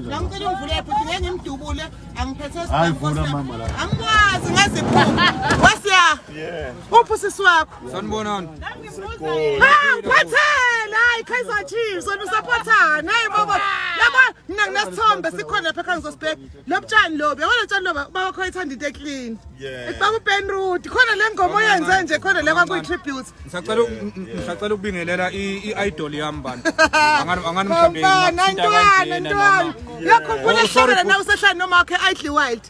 La ngicela ungivulele futhi ngeke ngimdubule angiphethe Hayi, vula mama la. Angikwazi ngaziphuma. Wasiya. Yeah. Uphi usisi wakho? Sanibonani. Ha, ngiphathele. Hayi Kaizer Chiefs wena usupportana. Hey baba. Yabo mina nginesithombe sikhona lapha ekhaya ngizosibheka. Lobutshani lobu. Yabona lobutshani lobu baba kho ithanda into eclean. Yeah. Baba uBen Root. Khona le ngoma oyenze nje khona le kwakuyi tribute. Ngisacela ukubingelela i-idol yami bantu. Angani angani mhlambe Mfana, ngingakuthinta ntwana, kanjena ntwana. noma. Uyakhumbula Oh, sorry, ehlangana nawe usehlala noma wakhe e-Idle Wild.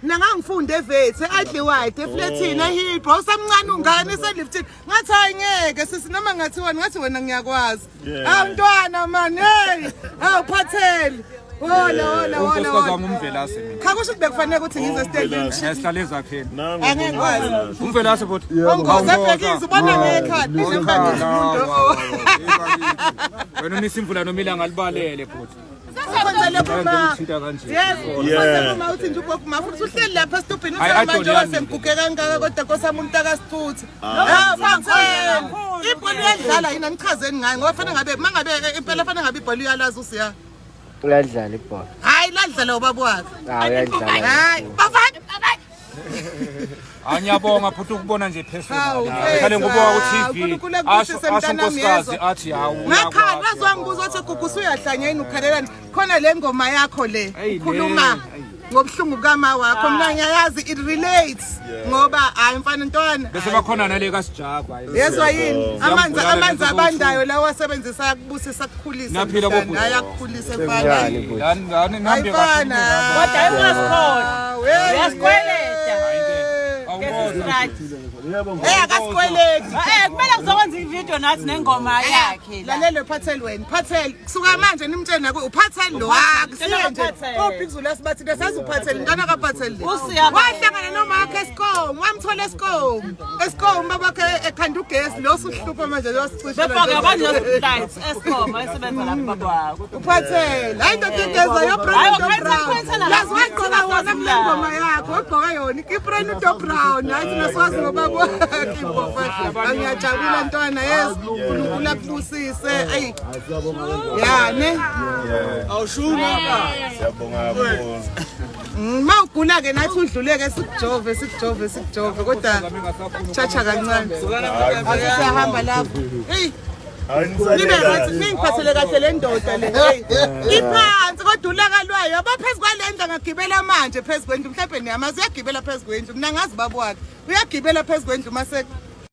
Mina ngangifunda eVethe, e-Idle Wild, eflethini, eHillbrow. Usamncane ungane eseliftini. Ngathi hayi ngeke sisi noma ngathiwa ngathi wena ngiyakwazi. Yeah. Hawu ntwana man, hey. Hawu phatheli. Hola, hola, hola. Unkosikazi hola. wami uMvelase mina. Cha kusho ukuthi bekufanele ukuthi ngize esitendini. Umvelase. Sihlala ezakheni. Nangu Angeke ngikwazi. uMvelase. Umvelase futhi. Ongoze ebhekile ubona ngekhadi. Linemfanekiso umuntu. Wena unisa imvula noma ilanga libalele futhi. Ukhonzele kuma. Ngithinta kanje. Yes, ukhonzele kuma uthi nje ugogo ma futhi uhleli lapha esitubhini Hayi, uthi manje idol yami. wasemguge kangaka kodwa nkosi yami umuntu akasithuthe. Ah, phatheni. Ibhola uyadlala yini anichazeni ngayo ngoba fanele ngabe mangabe impela fanele ngabe ibhola uyalazi usiya. Uyadlala ibhola. Hayi ladlala ubaba wakhe. Hayi uyadlala. Hayi, bafana. Hayi ngiyabonga futhi ukubona nje Hawu, personal. Ngihlale ngikubona ku TV. uNkulunkulu Asho akubusise, asho mntanami, unkosikazi yezwa. athi hawu. Ngakhala uyakwazi, waze wangibuza wathi gugu usuyahlanya yini ukhalelani khona le ngoma yakho le Eyi, le, ukhuluma eyi. ngobuhlungu bukama wakho mina ngiyayazi it relates ngoba hayi mfana ntwana Bese bakhona nale kaSijaba. yezwa yini amanzi Siyambulala amanzi lento abandayo lawa asebenzisa ayakubusa akukhulise Naphila mntana, bobhuti. ayakukhulise mfana Kunjani bhuti? Lani lani nihambe Hayi mfana. Kodwa ayikasikhona. Uyasikweleta. Awubona. Eh akasikweleti. Eh kumele kuzokwenza ivideo nathi nengoma yakhe la. Lalela uphathel wena phathel kusuka manje nimtshele naku uphathel lo akusiye nje Uphathel. obig Zulu asibathi sazi uphathel intwana kaphathel le Usiya- wahlangana nomakhe eskom wamthola eskom eskom babakhe ekhanda ugesi lo suhlupha manje lo sicisha Befake abantu lights Eskom ayisebenza lapha baba wakho. uphathel hayi ndoda igeza yo Hayi, brand ukhetha- brown ukhetha la- yazi wagqoka wona kule ngoma yakho wagqoka yona ibrand do brown hayi thina siwazi ngoba kwakhe impofa ngiyajabula ntwana yes uNkulunkulu akubusise ayi ya ne Siyabonga kakhulu. Ma ugula ke nathi udluleke sikujove sikujove sikujove kodwa chacha kancane asisahamba lapho hey Hayi nisale nibe right kahle. ningiphathele kahle le ndoda le hey iphansi kodwa ulaka lwayo yabo phezu kwale ndlu angagibela manje phezu kwendlu mhlawumbe niyamazi uyagibela phezu kwendlu mina ngazi baba wakhe uyagibela phezu kwendlu mase